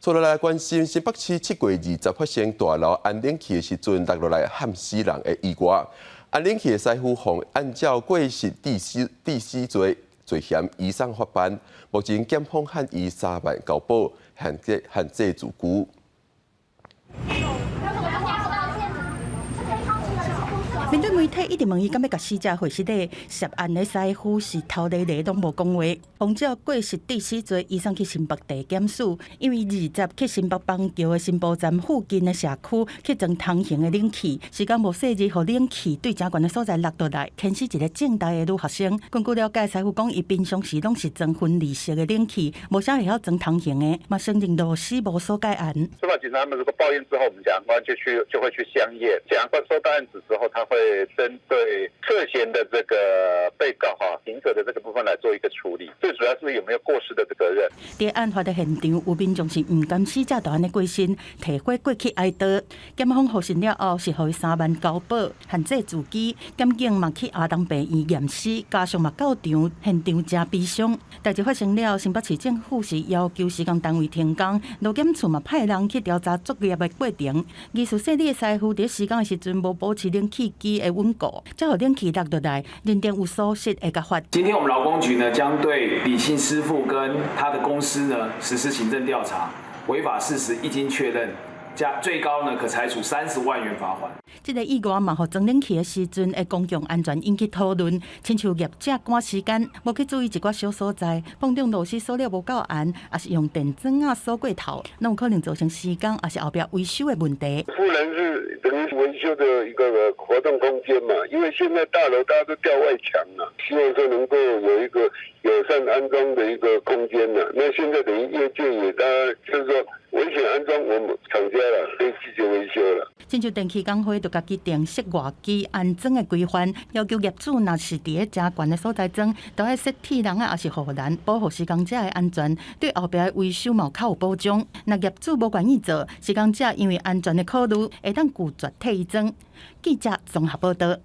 除了來關心新北市7月20發生大樓安冷氣的時陣落落來焊死人的意外，安冷氣的師傅予按照過失致死罪罪嫌移送法辦，目前檢方判伊3萬交保，限制自居。面對媒體一直問伊敢欲共死者回失禮，涉案的師傅是頭咧咧攏無講話。按照過失致死罪，移送去新北地檢署，因為20去新北板橋的新埔站附近的社區去裝通行的冷氣，時間無細膩，予冷氣對誠懸的所在落落來，牽死一个政大的女學生。根據了解，師傅講伊平常時攏是裝分離式的冷氣，無啥會曉裝通行的，嘛承認螺絲無鎖蓋嚴。司法警察他們如果報案之後，我們檢察官就會去相驗。檢察官收到案子之後，他會針對涉嫌的這個被告哈刑責的這個部分來做一個處理，最主要是有沒有過失的責任。佇案發的現場，有民眾是毋甘死者就按呢過身，提火過去哀悼。檢方核實了後，是予伊3萬交保，限制自居。檢警嘛去阿東病院驗屍，家屬嘛到場，現場誠悲傷。代誌發生了，新北市政府是要求施工單位停工，勞檢處嘛派人去調查作業的過程。技術細膩的師傅佇施工的時陣無保持冷氣機的穩固，才予冷氣落落來，認定有疏失會共罰。今天我們勞工局呢，將對李姓師傅跟他的公司呢實施行政調查，違法事實一經確認，加最高呢可裁處30萬元罰款。這个意外嘛，予裝冷氣的時陣的公共安全引起討論。親像業者趕時間，無去注意一寡小所在，碰著螺絲鎖了無夠嚴，抑是用電鑽仔鎖過頭，攏有可能造成施工抑是後壁維修的問題。富人是等於維修的一個活動空間嘛，因為現在大樓大家都吊外牆啦，希望說能夠有一個友善安裝的一個空間啦。那現在等於業界也大家就是說危險安裝，我們廠家啦可以拒絕維修了。親像電器工會就家己定室外機安裝的規範，要求業主若是佇咧誠懸的所在裝，都愛設鐵籠仔，抑是護欄，保護施工者的安全，對後壁的維修嘛較有保障。若業主無願意做，施工者因為安全的考慮，會當拒絕替伊裝。記者綜合報道。